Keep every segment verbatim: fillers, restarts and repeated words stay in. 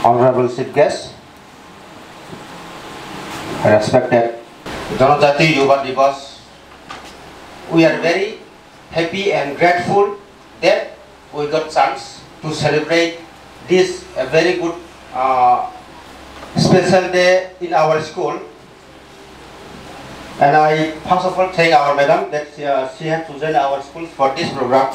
Honorable Chief Guest, respected Janajati Yuva Diwas, we are very happy and grateful that we got chance to celebrate this a very good, uh, special day in our school. And I first of all thank our madam that, uh, she has chosen our school for this program.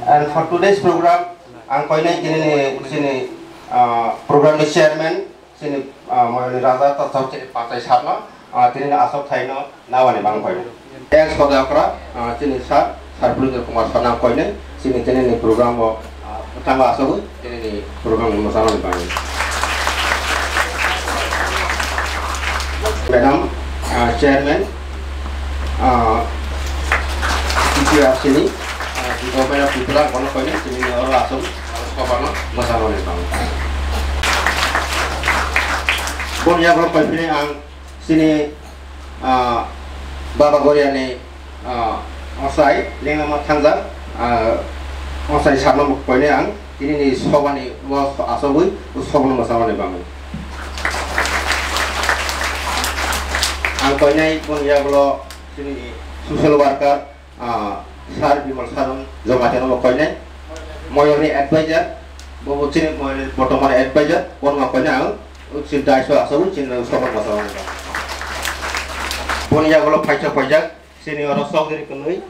And for today's program, ang koinai kini ni sini, uh, program ni chairman, chini, ah, moyolni raja, takhuk chini pachai sarno, ah, tini aswk thaino nawani bang koinai. Thanks koda okra, ah, chini sir, sir Pulendra Kumar sir nang koinai, chini tini ni program o, ah, thango aswk tini ni program ni mwchangmani bagwi. Madam, ah, chairman, ah, T P R C ni, ah, Government of Tripura, bono koinai, chini ni oro aswk, ah, sobarno mwchangmani bagwi. Boni yago koiphinai ang chini, ah, Baba Goriani, ah, osai lengma thangjak, ah, osai sarno koinai ang tini ni sobani o asogwi o sobano mwchangmani bagwi. Ang koinai boni yago chini social worker, ah, Sir Bimal Saron Jamatia no koinai, moyolni advisor, bo bo chini moyolni bortomani advisor, bono koinai ang chini daiso asogwi chini sobano mwchangmani bagwi. Boni yago phaisa phaijak chini oro chowdhury kwnwi,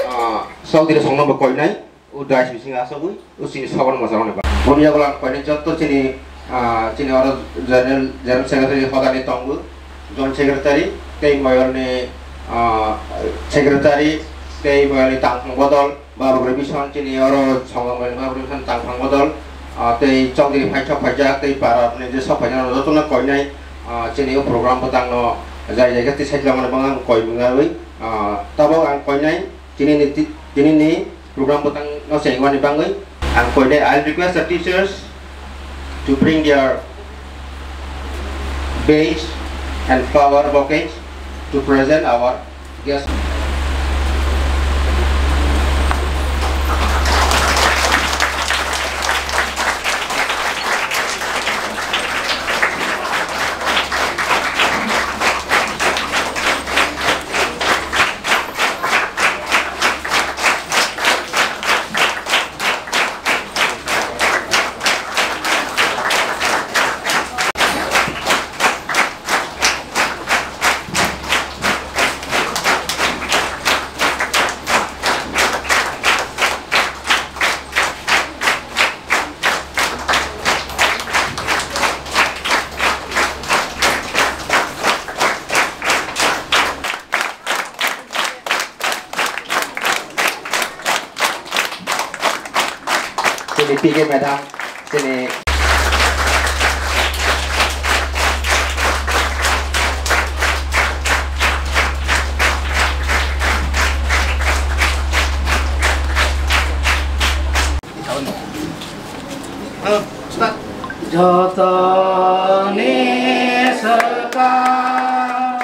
ah, chowdhury songno bo koinai. O dais bisingo asogwi, o chini sobano mwchangmani bagwi. Boni yago ang koinai jotto chini, ah, chini oro general, general secretary hodani tongo, joint secretary, tei moyolni, ah, secretary, tei moyolni tangphang bodol, Babu Revision, chini oro songo moyolni Babu Revision tangphang bodol, ah, tei chowdhury phai sok phaijak, tei para ni je sok phaijak, jotono koinai, ah, chini o program bwtangno jai jai khe tei saichlamani bagwi ang koi mwngaui, ah, tabok ang koinai, chini ni ti-, chini ni program bwtang no chengmani bagwi ang koinai, I'll request the teachers to bring their badge and flower bouquets to present our guests. Chini P K madam, chini Jotoni swkang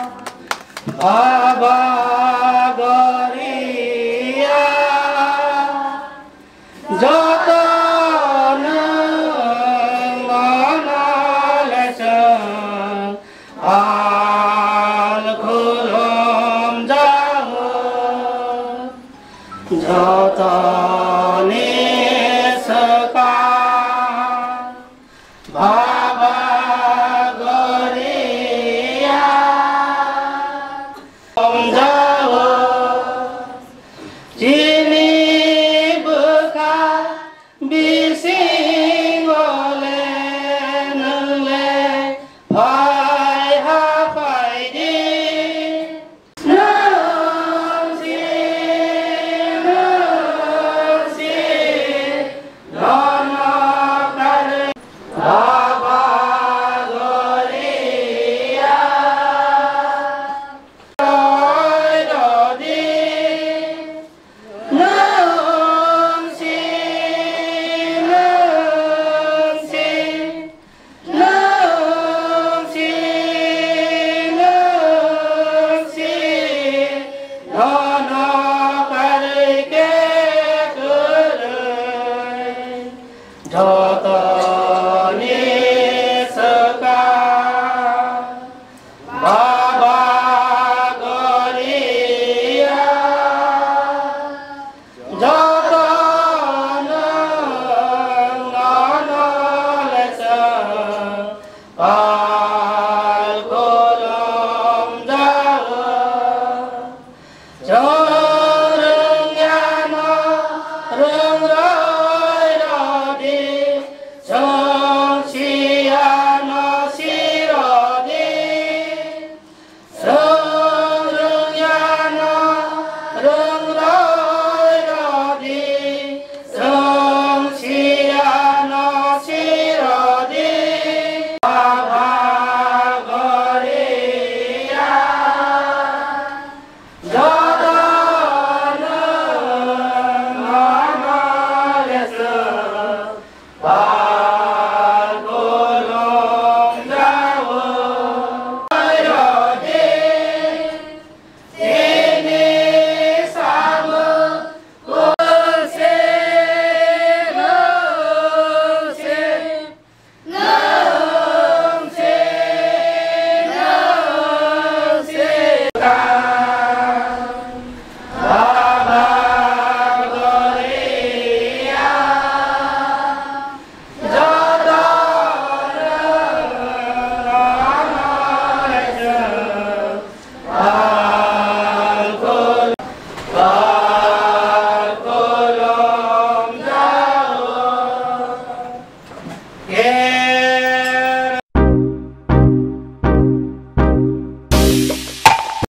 Baba Goria, joto nwng mano le chwng al khulum jago, jotoni swkang Baba Goria. Omjao chini bwkha bisingo le nwng le phai ha phai di.